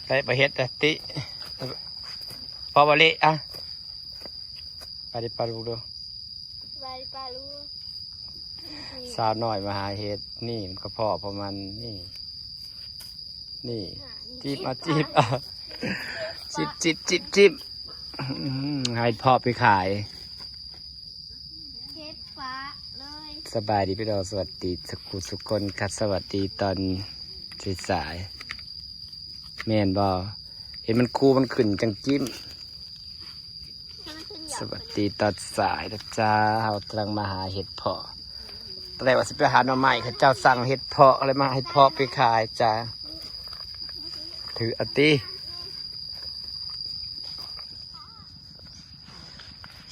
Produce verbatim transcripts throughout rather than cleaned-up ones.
ได้บ่เฮ็ดละติ พอบ่เละอะ ไปดิปาลูกดู สบายดีปาลูก สาวน้อยมาหาเห็ด นี่มันก็พอประมาณนี่ นี่ หานี่ จิบมาจิบอ่ะ จิบจิบจิบจิบ อืม ให้พ่อไปขาย เก็บฟ้าเลย สบายดีพี่น้อง สวัสดีสุขุสุคนครับ สวัสดีตอนสายๆ แม่นบ่ เห็นมันคูมันขึ้นจังจิ้ม ให้มันขึ้นหยาบ สวัสดีตอนสายนะจ๊ะ เฮากำลังมาหาเห็ดเพาะ ตอนแรกว่าสิไปหาหน่อไม้ เขาเจ้าสั่งเห็ดเพาะ เลยมาเห็ดเพาะไปขายจ้า ถือเอาติ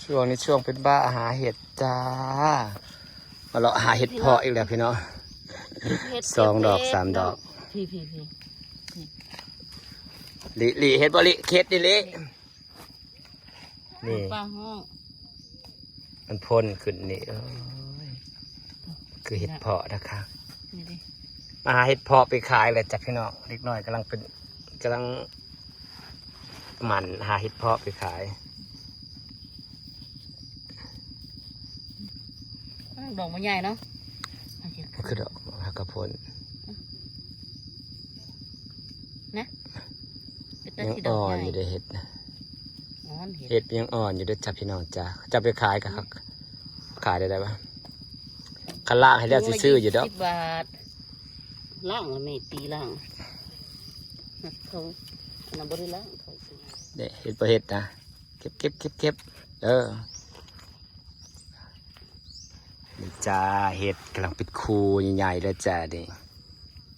ช่วงนี้ช่วงเป็นบ้าหาเห็ดจ้า มาเลาะหาเห็ดเพาะอีกแล้วพี่น้อง เห็ด สองดอก เก็บเห็ด สามดอก พี่พี่พี่ ลิ ลิ เห็ดบ่ลิ เห็ดนี่ลิ นี่ ปลาห้อง มันพ่นขึ้นนี่ โอ้ย คือเห็ดเพาะนะคะ นี่ดิ มาหาเห็ดเพาะไปขายเลยจ้ะพี่น้อง เด็กน้อยกำลังเป็น กำลังหมั่นหาเห็ดเพาะไปขาย ดอกมันใหญ่เนาะ เอาสิ มันคือดอกผักกระพน นะ เป็นตา ยัง สีดอก อ่อน ใหญ่ อยู่เด้อเห็ดนะ อ่อนเห็ด เห็ดยังอ่อนอยู่เด้อจ้ะพี่น้องจ้ะ จะไปขายกับ ขายได้ไดปะ คันล่างให้แล้วสิซื้ออยู่ดอก สิบบาท ล่างแล้วแม่ตีล่าง เขาอันนั้นบ่ได้ล่างเขาซื้อ เนี่ย เห็ดบ่เห็ดนะ เก็บเก็บเก็บเก็บ เออ นี่จ้า เห็ดกำลังเป็นคูใหญ่ๆเลยจ้านี่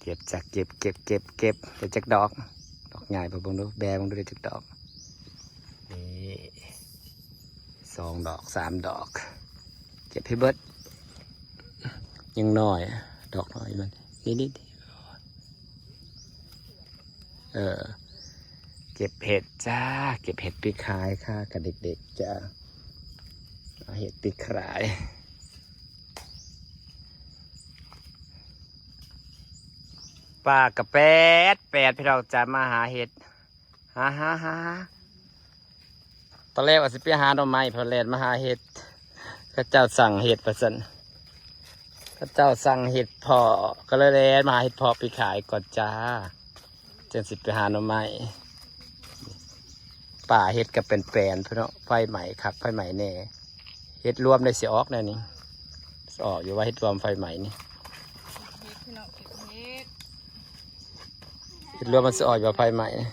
เก็บจ้ะ เก็บเก็บเก็บเก็บ เดี๋ยวจักดอก ดอกใหญ่ไปเบิ่งดู แบเบิ่งดู เดี๋ยวจักดอก นี่ สองดอก สามดอก เก็บให้เบิด ยังน้อย ดอกน้อยมัน นี่นี่ เออ เก็บเห็ดจ้า เก็บเห็ดไปขายค่ะ กับเด็กๆจ้า เอาเห็ดไปขาย ป้ากับแปดแปดพี่น้องจ้า มาหาเห็ด ฮ่าฮ่าฮ่าฮ่า ตอนแรกว่าสิไปหาหน่อไม้ พอแล่นมาหาเห็ด เขาเจ้าสั่งเห็ดว่าซั่น เขาเจ้าสั่งเห็ดเพาะ ก็เลยแล่นมาหาเห็ดเพาะไปขายก่อนจ้า จั่งสิไปหาหน่อไม้ ป่าเห็ดก็เป็นแปลนพี่น้อง ไฟไหม้คักไฟไหม้แน่ เห็ดรวมได้สิออกแน่นี่ สิออกอยู่ว่าเห็ดรวมไฟไหม้นี่ เห็ดพี่น้อง เก็บเห็ด เห็ดรวมมันสิออกอยู่ว่าไฟไหม้นี่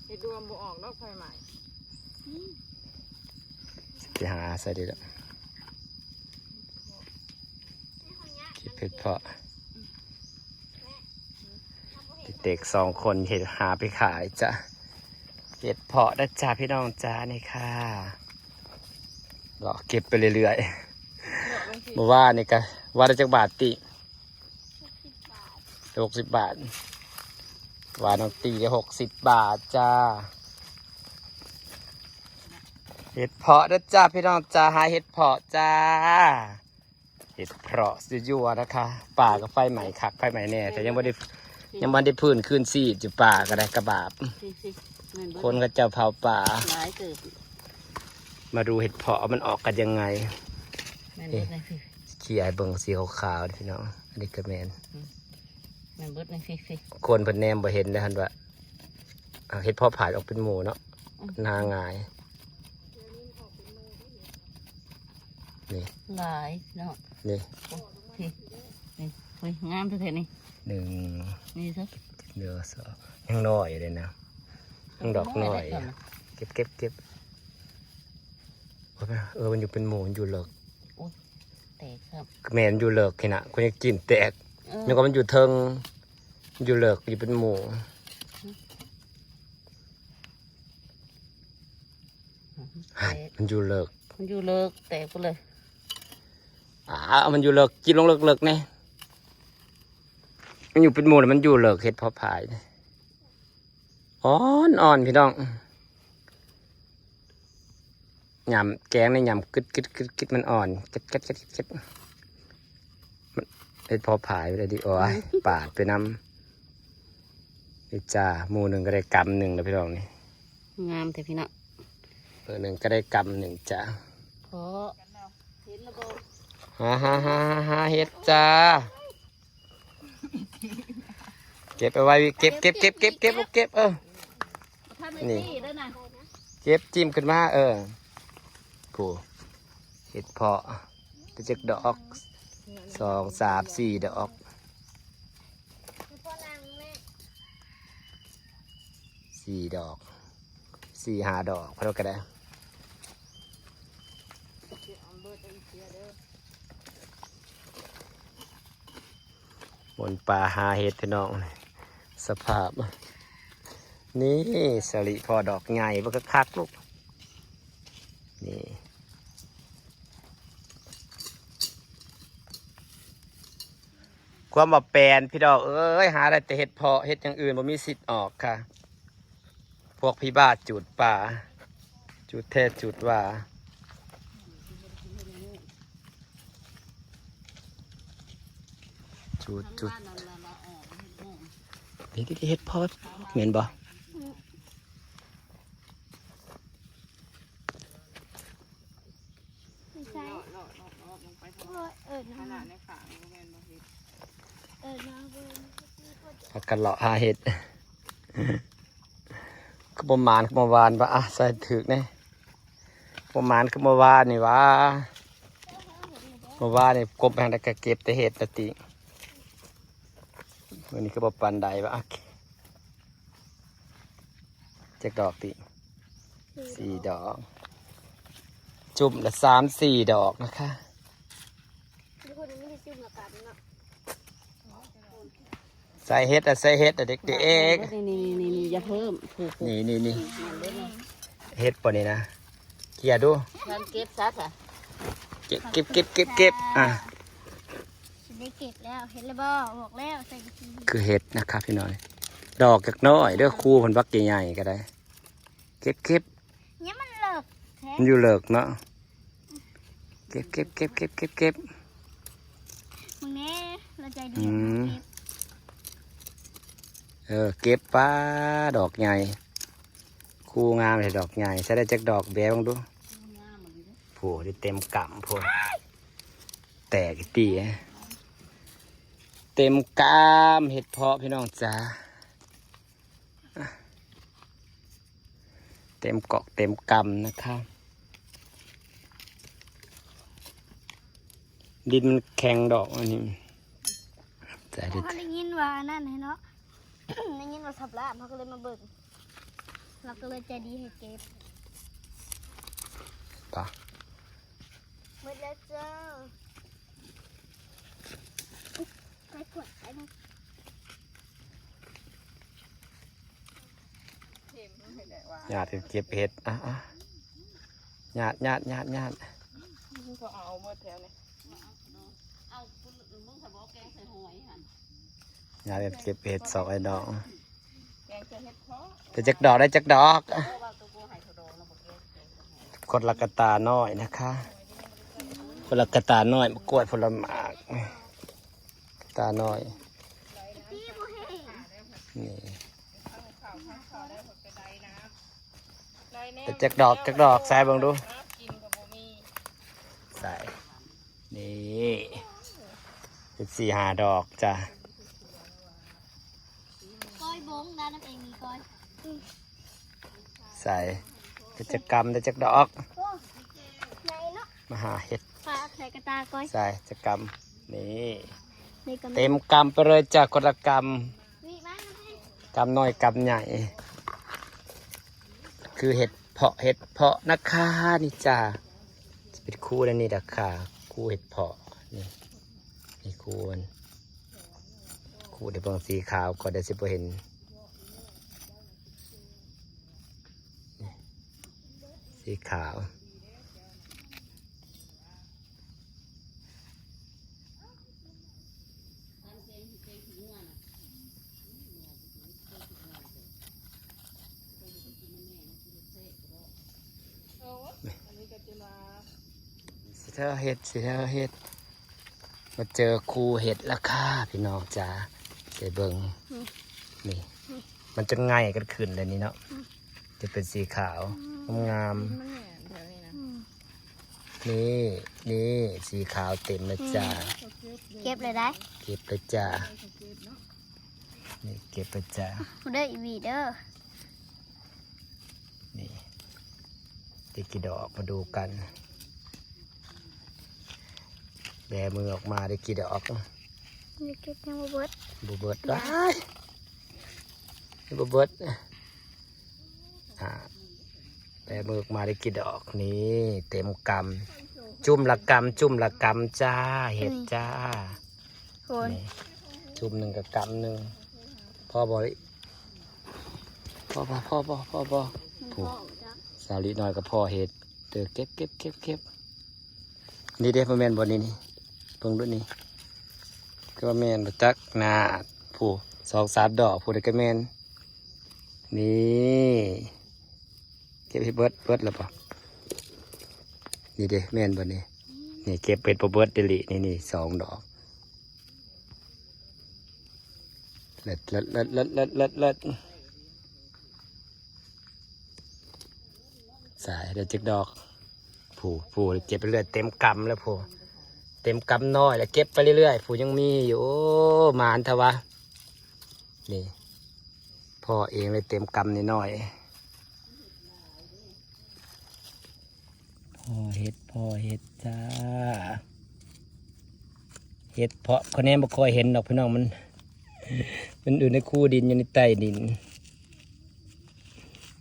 เห็ดรวมบ่ออกดอกไฟไหม้ สิไปหาใส่ดีละ เก็บเห็ดเพาะ เด็กๆสองคนเห็ดหาไปขายจ้ะ เห็ดเพาะนะจ๊ะพี่น้องจ้า นี่ค่ะ เลาะเก็บไปเรื่อยๆ เมื่อวานนี่ก็ว่าได้จักบาทติ หกสิบบาท ว่าน้องตีได้หกสิบบาทจ้า เห็ดเพาะนะจ๊ะพี่น้องจ้า หาเห็ดเพาะจ้า เห็ดเพาะยั่วๆนะคะ ป่าก็ไฟไหม้คักไฟไหม้แน่ แต่ยังบ่ได้ ยังบ่ได้พื้นคืนซีดอยู่ ป่าก็ได้กระบาบ สิสิแม่นเบิด คนก็เจ้าเผาป่า หลายเติบ มาดูเห็ดเพาะมันออกกันยังไง แม่นเบิดเลยสิ เขี่ยให้เบิ่งสีขาวๆพี่น้อง อันนี้ก็แม่น แม่นเบิดเลยสิสิ คนเพิ่นแนมบ่เห็นเลยหั่นว่า อ่ะ เห็ดเพาะผายออกเป็นหมู่เนาะ อืม หาง่าย นี่ หลายเนาะ นี่ โอ้ พี่ นี่ เฮ้ย งามแท้ๆนี่ หนึ่ง นี่ซะ เดี๋ยวสอง ยังน้อยอยู่เลยนะ ยังดอกน้อยอยู่ เก็บเก็บเก็บ เออ มันอยู่เป็นหมู่ มันอยู่เลิก แตกครับ แม่นอยู่เลิกนี่นะ คนยังกินแตก เออ ยังก็มันอยู่เทิง มันอยู่เลิก อยู่เป็นหมู่ แตก มันอยู่เลิก มันอยู่เลิก แตกไปเลย อ่า มันอยู่เลิก กินลงเลิกๆเนี่ย มันอยู่เป็นหมู่แล้วมันอยู่เลิก เห็ดเพาะผายเนี่ย อ่อนๆพี่น้อง ยำแกงนี่ยำกึดกึดกึดกึด มันอ่อน กึดกึดกึดกึดกึด มันเห็ดเพาะผายไปเลยดิ โอ้ย ปาดไปนำ นี่จ้า หมู่หนึ่งก็ได้กำหนึ่งแล้วพี่น้องนี่ งามแท้พี่น้อง เออ หนึ่งก็ได้กำหนึ่งจ้า ขอ เห็นแล้วบ่ ฮ่าฮ่าฮ่าฮ่าฮ่า เห็ดจ้า เก็บเอาไว้ เก็บเก็บเก็บเก็บเก็บลูก เก็บ เออ ถ้าไม่ นี่ ตีแล้วนะ เก็บจิ้มขึ้นมา เออ ผู้ เห็ดเพาะ ได้จักดอก สอง สาม สี่ ดอก สี่ดอก สี่ ห้า ดอก เท่าก็ได้ บนป่าหาเห็ดพี่น้อง สภาพ นี่ สาลิพ่อดอกใหญ่บ่ คักๆ ลูก นี่ ความว่าแปลนพี่น้องเอ้ย หาได้แต่เห็ดเพาะ เห็ดอย่างอื่นบ่มีสิทธิ์ออกค่ะ พวกพี่บ้าจูดป่า จูดแท้จูดว่า จูด จูด นี่ นี่ นี่ เห็ดเพาะ แม่นบ่ ไม่ใช่ เออ เออ น้อง เออ น้อง พากันเลาะหาเห็ด คือบ่หมาน คือบ่หวานปะ อ่ะ ใส่ถืกแน่ บ่หมาน คือบ่หวานนี่หวา บ่หวานนี่ กบไปทางใดก็เก็บแต่เห็ดละติ มื้อนี้คือบ่ปานใดวะ อ่ะ จักดอกติ สี่ดอก จุ่มละสามสี่ดอกนะคะ ทุกคนไม่ได้จุ่มละกันเนาะ ใส่เห็ดอะ ใส่เห็ดอะ เด็กๆ นี่ นี่ นี่ นี่ อย่าเพิ่ม ผูกๆ นี่ นี่ นี่ เห็ดปะนี่นะ เขี่ยดู เก็บซะค่ะ เก็บ เก็บ เก็บ เก็บ เก็บ อ่ะ สิได้เก็บแล้ว เห็นแล้วบ่ บอกแล้ว ใส่กะทิ คือเห็ดนะครับพี่น้อย ดอกจักน้อยเด้อ ครูเพิ่นบักใหญ่ๆ ก็ได้ เก็บ เก็บ เนี่ยมันเลิกแท้ มันอยู่เลิกเนาะ เก็บ เก็บ เก็บ เก็บ เก็บ เก็บ มึงแน่ เราใจดี อืม เก็บ เออ เก็บ ป๊า ดอกใหญ่ ครูงามเลย ดอกใหญ่ ใส่ได้จักดอก แบะเบิ่งดู โห ได้เต็มกำ โห แตกอีกติ เต็มกำ เห็ดเพาะพี่น้องจ๋า เต็มกอกเต็มกำนะคะ ดินมันแข็งดอกอันนี้ ใส่ดิ เขาได้ยินว่านั่นให้เนาะ ได้ยินว่าสับลาบ เขาก็เลยมาเบิ่ง เราก็เลยใจดีให้เก็บ ปะ หมดแล้วเจ้า ไปกวดไปนะ ญาติเก็บเห็ด อ่ะ อ่ะ ญาติ ญาติ ญาติ ญาติ มึงก็เอาหมดแถวนี่ เอา มึงก็บอกแกงใส่หอยหั่น ญาติเก็บเห็ดซอกไอ้ดอก แกงใส่เห็ดเพาะ ได้จักดอก ได้จักดอก เออ ว่าตัวกูให้เขาดองแล้วบอกแกงใส่หอย คนละกระตาน้อยนะคะ คนละกระตาน้อย มากล้วยผลหมาก กระตาน้อย นี่ แต่จักดอก จักดอก ใส่เบิ่งดู ใส่ นี่ สิบสี่ ห้าดอกจ้ะ ก้อยบงนะ น้ำเองมีก้อย ใส่ กิจกรรม ได้จักดอก โอ้ ไหนเนาะ มาหาเห็ด ปลาใส่กระตาก้อย ใส่ กิจกรรม นี่ ในกำ เต็มกำไปเลยจ้ะ คนละกำ วิมาน้ำเอง กำน้อยกำใหญ่ คือเห็ดเพาะ เห็ดเพาะนะคะ นี่จ้ะ จะเป็นคู่นั่นนี่นะคะ คู่เห็ดเพาะ นี่ นี่คู่มัน คู่เดี๋ยวเบิ่งสีขาวก่อน เดี๋ยวสิบ่เห็น สีขาว อันนี้ก็จะมา สิเท่าเห็ด สิเท่าเห็ด มาเจอครูเห็ดแล้วค่ะพี่น้องจ๋า ไปเบิ่ง อืม นี่ อืม มันจนไงกันขึ้นเลยนี่เนาะ จะเป็นสีขาว งาม มันแหงแถวนี้นะ นี่ นี่สีขาวเต็มเลยจ้า เก็บเลยได้ เก็บเลยจ้า นี่เก็บเลยจ้า เด้ออีวีเด้อ นี่ได้กี่ดอกมาดูกัน แบมือออกมาได้กี่ดอก นี่เก็บยังบ่เบิด บ่เบิดว้ายบ่เบิดอ่าแบมือออกมาได้กี่ดอก นี่ เต็มกำ จุ่มละกำ จุ่มละกำจ้า เห็ดจ้า คน นี่ จุ่มหนึ่งกับกำหนึ่ง พ่อบอกเลยพ่อบอกพ่อบอกพ่อบอกผู้สาวลิน้อยกับพ่อเห็ด เด้อ เก็บเก็บเก็บเก็บ นี่เด้ บ่แม่นบ่ นี่ นี่ เบิ่งดูนี่ ก็แม่นบ่จัก นาดผู้ สองสามดอก ผู้ใดก็แม่น นี่ เก็บให้เบิด เบิดแล้วบ่ นี่เด้ แม่นบ่ นี่ นี่ เก็บเป็นบ่เบิดเด้อลิ นี่ นี่ สองดอก เลิศเลิศเลิศเลิศเลิศเลิศเลิศ สายได้จักดอก ผู้ ผู้เก็บไปเรื่อย เต็มกำแล้วผู้ เต็มกำน้อยแล้ว เก็บไปเรื่อยๆ ผู้ยังมีอยู่ โอ้ หมานทวะ นี่ พ่อเองเลย เต็มกำน้อยๆ พ่อเห็ด พ่อเห็ดจ้า เห็ดเพาะคะแนนบ่ค่อยเห็นดอกพี่น้อง มัน มันอยู่ในคูดิน อยู่ในใต้ดิน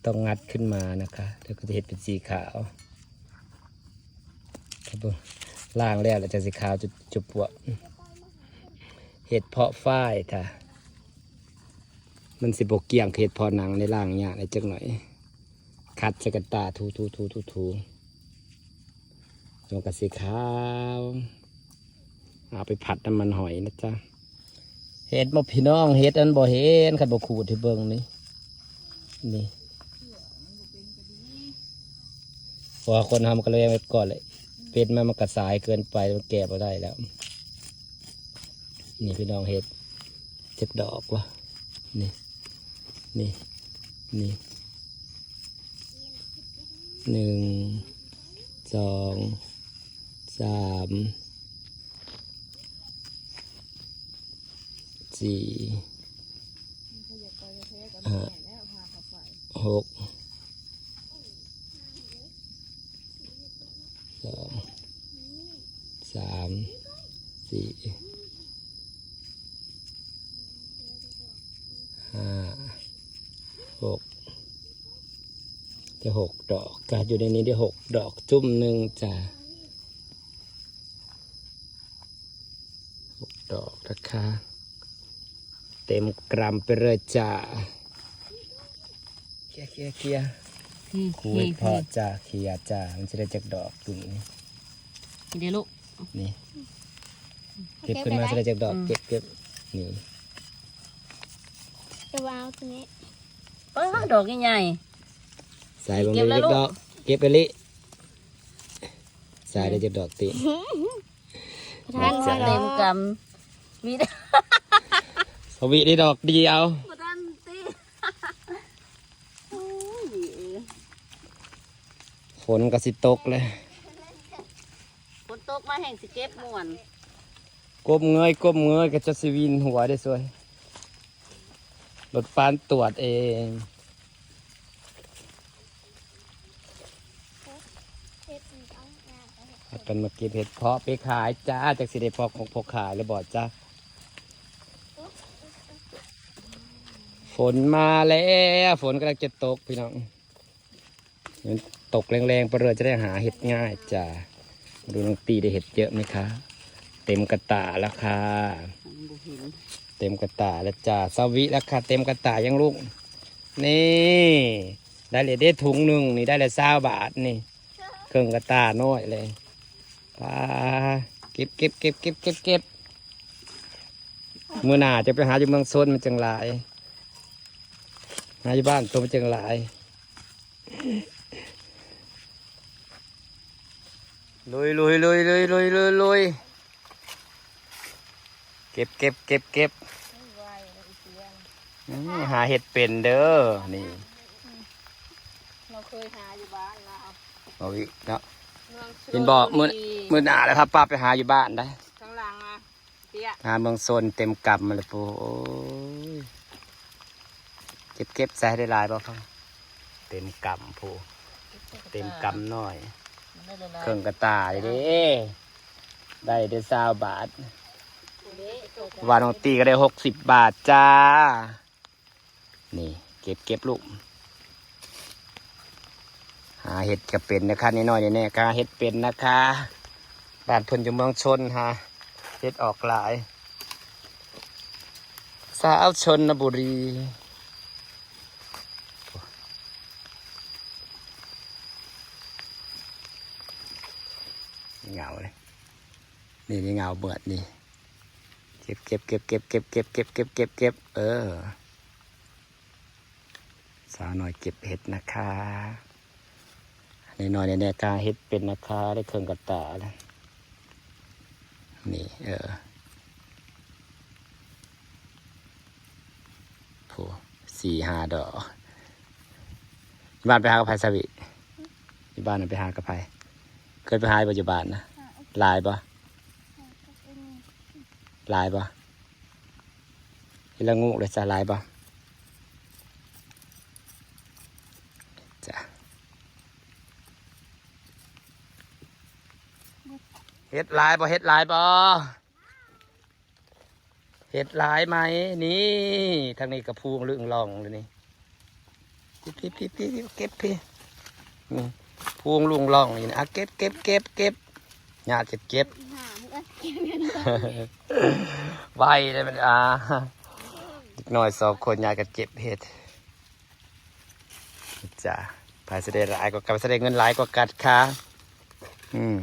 ต้องงัดขึ้นมานะคะ แล้วก็จะเห็ดเป็นสีขาว ครับผม ล้างแล้วแล้วจะสีขาวจุจุปวก เห็ดเพาะฝ้ายค่ะ มันสิบ่เกลี้ยง เห็ดเพาะหนังในล้างยากในจักหน่อย ขัดใส่กันตา ถูถูถูถูถู ตัวกระสีขาว เอาไปผัดน้ำมันหอยนะจ๊ะ เห็ดบ่พี่น้อง เห็ดอันบ่เห็น คันบ่ขูดให้เบิ่งนี่ นี่ เพราะว่าคนทำก็เลยไว้ก่อนเลย เป็นมามันกระสายเกินไป มันแก่บ่ได้แล้ว นี่พี่น้อง เห็ดจักดอกวะ นี่ นี่ นี่ หนึ่ง สอง สาม สี่ ห้า หก สอง สาม สี่ ห้า หก จะหกดอก ก็อยู่ในนี้ได้หกดอก จุ่มหนึ่งจ้า หกดอกนะคะ เต็มกรัมไปเลยจ้า เคลียร์เคลียร์เคลียร์ พี่ คุยพอจ้า เคลียร์จ้า มันจะได้จักดอกอยู่นี่ เดี๋ยวลูก นี่ เก็บขึ้นมาจะได้จักดอก เก็บเก็บนี่ จะวางตัวนี้ ป้าดอกใหญ่ สายบาง เก็บแล้ว เล็ก ลูก ดอก เก็บไปลิ สายได้จักดอกติ ท่าน จ้ะ เต็มกำมีแต่ สวิได้ดอกเดียว บ่ทันติ โอ้ย ฝนก็สิตกเลย ฝนตกมาแห่งสิเก็บม่วน ก้มเงยก้มเงยก็จะสิวินหัวได้สวย รถปานตรวจเอง พากันมาเก็บเห็ดเพาะไปขายจ้า จักสิได้พอกหมกพอกขายแล้วบ่จ้า ฝนมาแล้ว ฝนกำลังจะตกพี่น้อง มันตกแรงๆไปเลยจะได้หาเห็ดง่ายจ้า ดูน้องตีได้เห็ดเยอะไหมคะ เต็มกระตาแล้วค่ะ บ่เห็น เต็มกระตาแล้วจ้า สวิแล้วค่ะ เต็มกระตายังลูก นี่ ได้เลยได้ถุงหนึ่งนี่ ได้เลยซาวบาทนี่ เครื่องกระตาน้อยเลย ปา เก็บเก็บเก็บเก็บเก็บเก็บ มื้อหน้าจะไปหาอยู่เมืองชนมันจังหลาย หาอยู่บ้านตัวมันจังหลาย ลุยลุยลุยลุยลุยลุยลุย เก็บเก็บเก็บเก็บ อืมหาเห็ดเป็นเด้อ นี่ เราเคยหาอยู่บ้านเรา เอาอีกเนาะ เมืองชล เห็นบอกมื้อ บุรี มื้อหน้าแล้วครับป้าไปหาอยู่บ้านได้ ข้างหลังอ่ะเตี้ย หาเมืองโซนเต็มกำมาเลยปูโอ้ยเก็บเก็บใส่ให้ได้หลายบ่ครับเต็มกำปูเต็มกำหน่อย มันได้หลายๆ เครื่องกระต่ายเด้ ได้ได้ซาวบาท วานองตีก็ได้หกสิบบาทจ้า นี่ เก็บเก็บลูก หาเห็ดก็เป็นนะคะน้อยๆเนี่ยก็หาเห็ดเป็นนะคะบ้านเพิ่นอยู่เมืองชนหาเห็ดออกหลาย สาวชนบุรี เหงาเลย นี่นี่เหงาเบิดนี่ เก็บเก็บเก็บเก็บเก็บเก็บเก็บเก็บเก็บเก็บเก็บเออ สาวน้อยเก็บเห็ดนะคะน้อยๆเนี่ยเนี่ยกาเห็ดเป็นนะคะได้เครื่องกระต่ายแล้วนี่เออโหสี่ห้าดอกบ้านไปหากับไผสาวิที่บ้านน่ะไปหากับไผเคยไปหาอยู่ปัจจุบันนะหลายปะหลายปะเห็นละงูเลยจ้ะหลายปะจ้ะ เห็ดหลายบ่เห็ดหลายบ่เห็ดหลายไหมนี่ทางนี้กระพูงลึงลองเลยนี่พี่พี่พี่พี่เก็บพี่นี่พูงลุงลองอยู่นี่อ่ะเก็บเก็บเก็บเก็บญาติเก็บเก็บ หาเมื่อกี้เนี่ย ไวเลยมันอ่าเด็กน้อยสองคนญาติกันเก็บเห็ดจ้ะไปแสดงหลายกว่ากันแสดงเงินหลายกว่ากันค่ะอืม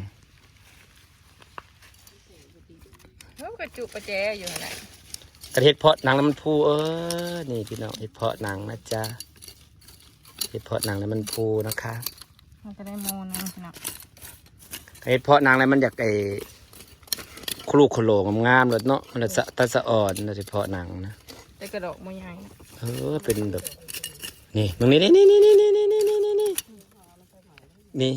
เฮ้ยกระจุกกระแจอยู่หั่นแหละ กระเห็ดเพาะหนังแล้วมันพูเออ นี่พี่น้องเห็ดเพาะหนังนะจ๊ะ เห็ดเพาะหนังแล้วมันพูนะคะ มันจะได้โมนึงพี่น้อง เห็ดเพาะหนังแล้วมันอยากไอ้คลุโคโลงามๆเลยเนาะ มันละสะตาสะอ่อนโดยเฉพาะหนังนะ แต่กระดอกโมใหญ่ เออ เป็นแบบ นี่มึงนี่นี่นี่นี่นี่นี่นี่นี่นี่นี่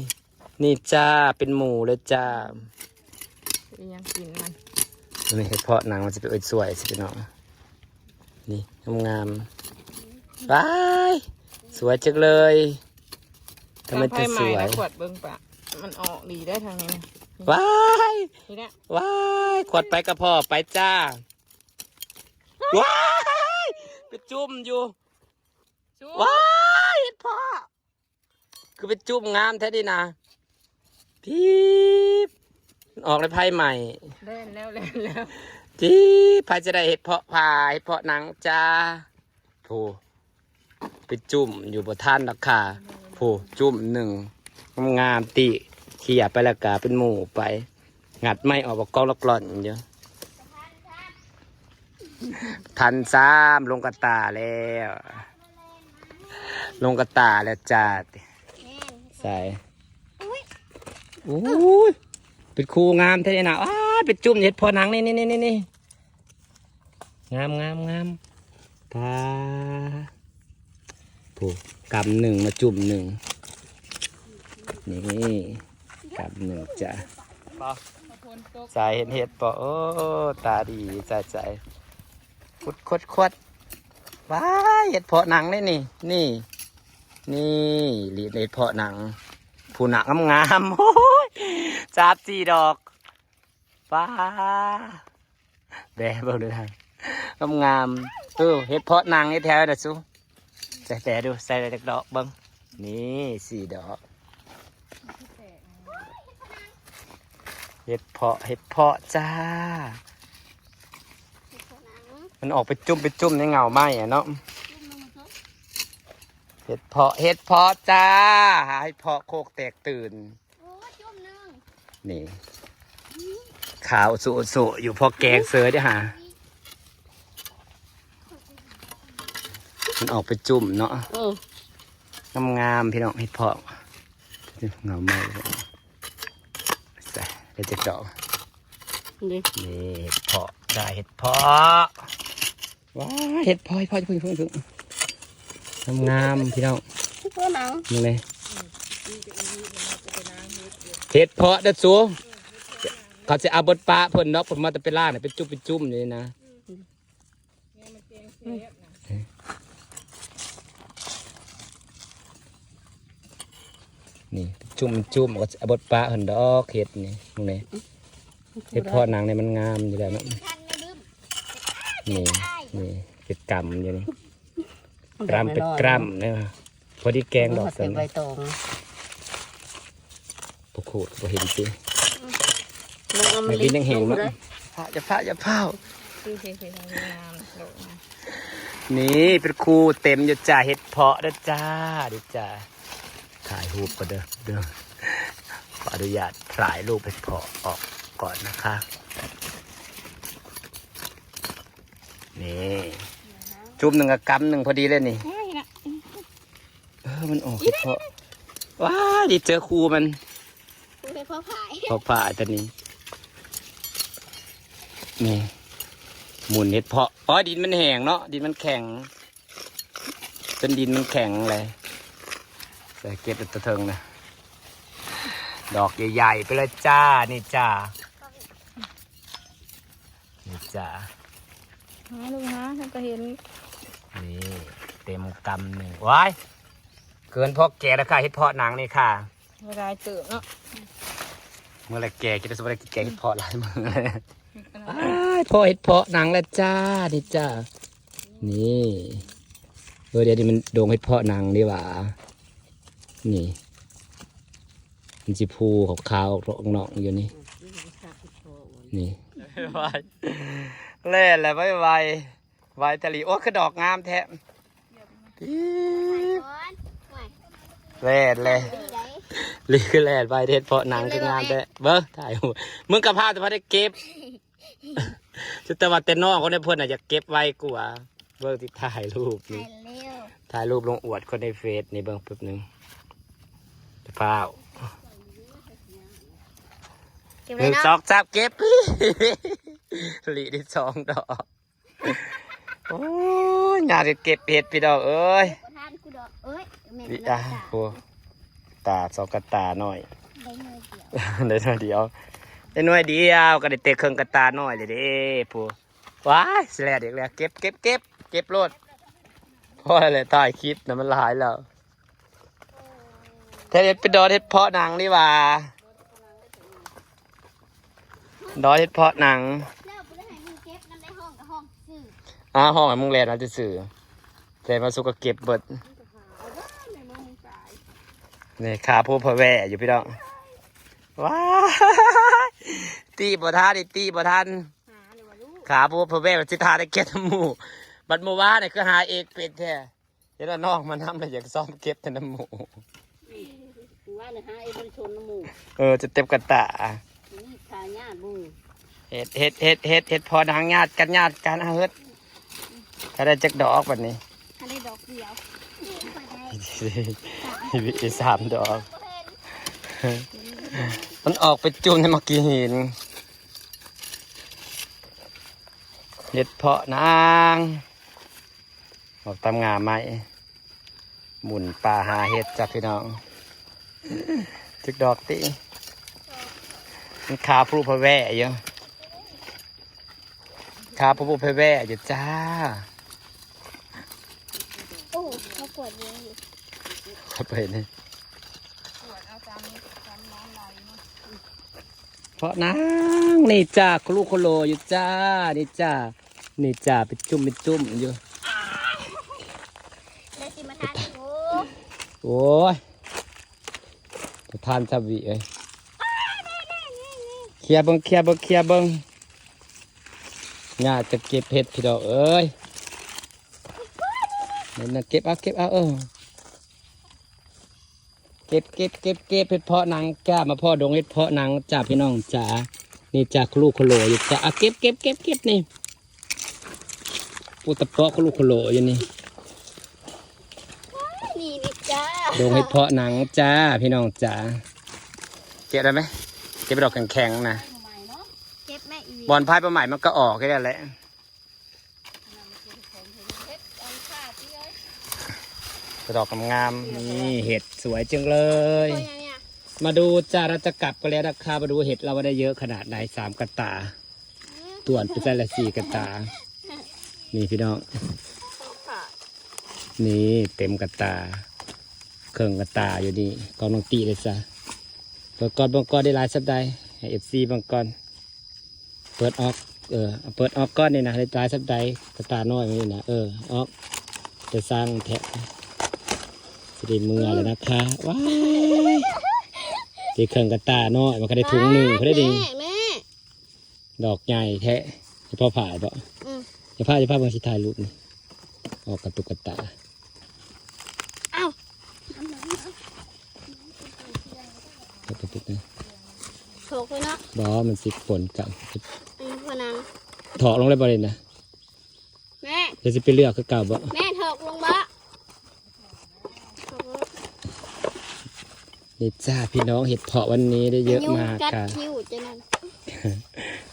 นี่จ้า เป็นหมู่เลยจ้า อีหยังกินมัน นี่เห็ดเพาะหนังมันจะเป็นสวยสิพี่น้อง นี่งามๆว้ายสวยจังเลยทำไมจะสวย ทางไพ่ใหม่นะขวดเบิ่งปะ มันออกดีได้ทางนี้นะ ว้าย นี่เนี่ย ว้ายขวดไปกระเพาะไปจ้า ว้ายไปจุ่มอยู่ จุ๊ ว้ายเห็ดเพาะคือไปจุ่มงามแท้ดีนะพี่ออกในไพ่ใหม่ เล่นแล้วเล่นแล้ว ที่พายจะได้เห็ดเพาะพาเห็ดเพาะหนังจ้าโผไปจุ่มอยู่บ่ท่านราคาโผจุ่มหนึ่งงามๆติเขี่ยไปแล้วกาเป็นหมู่ไป งัดไม่ออกบอกกองละกล่อนอยู่ทันซ้ำลงกระตาแล้ว ลงกระตาแล้วจ้าใส่ อุ้ย โอ้ยเป็นครูงามแท้เลยนะอ้าเป็นจุ่มเห็ดเพาะหนังนี่นี่นี่นี่นี่งามงามงามปลาผู้กำหนึ่งมาจุ่มหนึ่งนี่กำหนึ่งจ้ะ ฝนตก ใส่เห็นเห็ดปะโอ้ตาดีใส่ใส่ขุดขดขดว้ายเห็ดเพาะหนังนี่นี่นี่นี่ลีเห็ดเพาะหนัง ผู้หนักงามๆโอ้ยสามสี่ดอกป้าแบะเบิ่งดูนะงามๆเออเห็ดเพาะหนังนี่แถวนะซูใส่แต่ดูใส่แต่ดอกเบิ่งนี่สี่ดอกเห็ดเพาะเห็ดเพาะจ้า มันออกไปจุ่มไปจุ่มในเงาไม้อะเนาะเห็ดเพาะเห็ดเพาะจ้าหาเห็ดเพาะโคกแตกตื่น โอ้จุ่มหนึ่ง นี่ขาวสุสุอยู่พอแกงเซยได้หา มันออกไปจุ่มเนาะ เออ งามๆพี่น้องเห็ดเพาะเงาไม้ใส่ได้จักดอก นี่ นี่เห็ดเพาะได้เห็ดเพาะ ว้า เห็ดเพาะ เห็ดเพาะ อย่าเพิ่ง อย่าเพิ่ง อย่าเพิ่ง งามๆ พี่น้อง ตัวหนัง นี่เลย เห็ดเพาะเด้อสู เขาจะเอาบดปะเพิ่นเนาะ เพิ่นมาแต่เป็นล่าเนี่ย เป็นจุ่มเป็นจุ่มนี่นะ นี่ จุ่มเป็นจุ่ม ก็จะเอาบดปะเพิ่นดอก เห็ดนี่ นี่ เห็ดเพาะหนังเนี่ยมันงามอยู่แล้วเนาะ นี่ นี่ เป็นกำอยู่นี่ กรัมเป็นกรัมเนี่ย พอดีแกงดอก เก็บใบตอง พอขูดก็เห็นสิ มันเอา ไม่ มา กินยังแห้งเนาะ ลงเลย พระจะพระจะเผา คือเห็นเห็นงามโลกนะ นี่เป็นครูเต็มอยู่จ้า เห็ดเพาะเด้อจ้า เด้อจ้า ถ่ายรูปก็เด้อ เด้อ ขออนุญาตถ่ายรูปเห็ดเพาะออกก่อนนะคะ นี่ จุ่มหนึ่งกับกำหนึ่งพอดีเลยนี่ ง่ายนะ เออ มันออกเห็ดเพาะ ว้า ดีเจอครูมัน คุณเป็นพ่อพาย เขาผ่าตัวนี้ นี่ หมุนเห็ดเพาะ อ๋อ ดินมันแห้งเนาะ ดินมันแข็ง จนดินมันแข็งเลย ใส่เก็บตัวเทิงนะ ดอกใหญ่ๆ ไปเลยจ้า นี่จ้า นี่จ้า หาลูกหาฉันก็เห็น นี่ เต็มกำหนึ่ง ว้าย เกินพอแก่แล้วค่ะ เห็ดเพาะหนังนี่ค่ะ เวลาเติมเนาะ เมื่อไรแก่คิดว่าจะได้กินแกงเห็ดเพาะหลายมื้อเลย อ้าย พ่อเห็ดเพาะหนังแล้วจ้า นี่จ้า นี่ เออ เดี๋ยวนี้มันดงเห็ดเพาะหนังดีหว่า นี่ มันสิภูขาวๆออกนอกอยู่นี่ นี่ แล่นแล้วไวๆ ไวทะลี โอ้ คือดอกงามแท้ ปี๊บ ก่อน แล่นเลย ดีได ลีคือแล่นไวเห็ดเพาะหนังคืองามแท้ เบิ่ง ถ่ายรูป มึงกับพาแต่พาได้เก็บ แต่ว่าแต่น้องคนนี้เพิ่นน่ะอยากเก็บไว้กว่า เบิ่งที่ถ่ายรูป ถ่า นี่ ยเร็ว ถ่ายรูปลงอวดคนในเฟซนี่ เบิ่งแป๊บหนึง เปล่า เก็บ ห เลย นึ่ง เนาะ สองสาม เก็บ ลีได้สองดอก โอ้ย งานก็เก็บเห็ดพี่น้องเอ้ย ประทานกูดอกเอ้ยแม่น วิ นะ อ่ะ จ๊ะ โอ้ ตาสองกระตาหน่อย ได้เงินเดียว ได้หน่อยเดียว ได้หน่อยเดียวก็ได้เตะเครื่องกระตาหน่อยเลยเด้ผู้ ว้าย สิแลดอีกแล้ว เก็บ เก็บ เก็บ เก็บโลด เพราะอะไร ถ่ายคลิปนะมันหลายแล้ว แท้เห็ดไปดอนเห็ดเพาะหนังนี่หว่า ดอนเห็ดเพาะหนัง แล้วบ่ได้ให้มึงเก็บนำในห้องกับห้องซื่อ อ้า ห้องให้มึงแลนมาซื่อๆ แลนมาสุกก็เก็บเบิด เอาเด้อแม่มึงตาย นี่ ขาผู้พะแว่อยู่พี่น้อง ว้าย ตีบ่ทัน นี่ ตีบ่ทัน หาเลยว่าลูก ขาผู้พะแว่มันสิทาได้เก็บน้ำหมู บัดเมื่อวานนี่คือหาเองเป็นแท้ เห็นว่าน้องมานำเลยอยากซ้อมเก็บแต่น้ำหมู กูว่าเนี่ยหาไอ้บนชนน้ำหมู เออ จะเต็มกระตา นี่ขายยากบู เห็ด เห็ด เห็ด เห็ด เห็ดเพาะหนัง ญาติกัน ญาติกัน เอาเฮ็ด ถ้าได้จักดอกบัดนี้ อันนี้ดอกเดียว อีกสามดอก มันออกไปจุ่มในหมากขี้หิน เห็ดเพาะหนัง ออกตามงาไม้ หมุนป่าหาเห็ดจ้ะพี่น้อง จักดอกติ มันขาผู้พะแว่อยู่ ขาผู้พะแว่อยู่จ้า โอ้เขากวดเยอะอยู่ เข้าไปนี่ ตรวจเอาตามตามน้ำไหลเนาะ เพาะหนัง นี่จ้า คลุโคโลอยู่จ้า นี่จ้า นี่จ้า เป็นจุ่มเป็นจุ่มอยู่ ได้สิมาทานโอ้ โอ้ย ประธานสวีเอ้ย เคลียร์เบิ่ง เคลียร์เบิ่ง เคลียร์เบิ่ง อยากจะเก็บเห็ดพี่น้องเอ้ย นี่นะ เก็บเอา เก็บเอา เออ เก็บ เก็บ เก็บ เก็บ เห็ดเพาะหนังจ้า มาพ่อดงเห็ดเพาะหนังจ้าพี่น้องจ้า นี่จ้า คลุโคโลอยู่จ้า อ่ะ เก็บ เก็บ เก็บ เก็บ นี่ ปูตะเปาะคลุโคโลอยู่นี่ นี่นี่จ้า ดงเห็ดเพาะหนังจ้าพี่น้องจ้า เก็บได้ไหม เก็บดอกแข็งๆนะ เก็บแม่อี บอลพายปลาใหม่มันก็ออกแค่นั้นแหละ เ ดอกงามๆ นี่เห็ดสวยจังเลย มาดูจ้า เราจะกลับกันแล้วนะคะ มาดูเห็ดเราว่าได้เยอะขนาดไหน สามกะตา ต่วนไปใส่ละสี่กะตา นี่พี่น้อง นี่เต็มกะตา เครื่องกะตาอยู่นี่ กองน้องตีเลยซะ เปิดก่อน เบิ่งก่อน ได้หลายสัปดาห์ ให้เอฟซีเบิ่งก่อน เปิดออก เออ เปิดออกก่อนนี่นะ ได้หลายสัปดาห์ กะตาน้อยนี่นะ เออ ออก จะสร้างแทะ สิได้เมือแล้วนะคะ ว้าย ได้เครื่องกะตาน้อย มันก็ได้ถุงหนึ่ง พอได้ดี แม่ ดอกใหญ่แท้ เฉพาะผ่าบ่ อืม เฉพาะ เฉพาะเบิ่งสิถ่ายรูปนี่ ออกกระตุกกะตา เอ้า ออกกระตุกนะ ถกเลยเนาะ บ่ มันสิปนกัน อืม พอนัง ถอกลงเลยบ่เลยนะ แม่ เดี๋ยวสิไปเลือกคือเก่าบ่ แม่ถกลงบ่ นี่จ้าพี่น้อง เห็ดเผาะวันนี้ได้เยอะมาก ยุงกัด ค่ะ คิ้วจะนั่น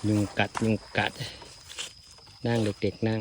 ยุงกัด ยุงกัด นั่งเด็กๆ นั่ง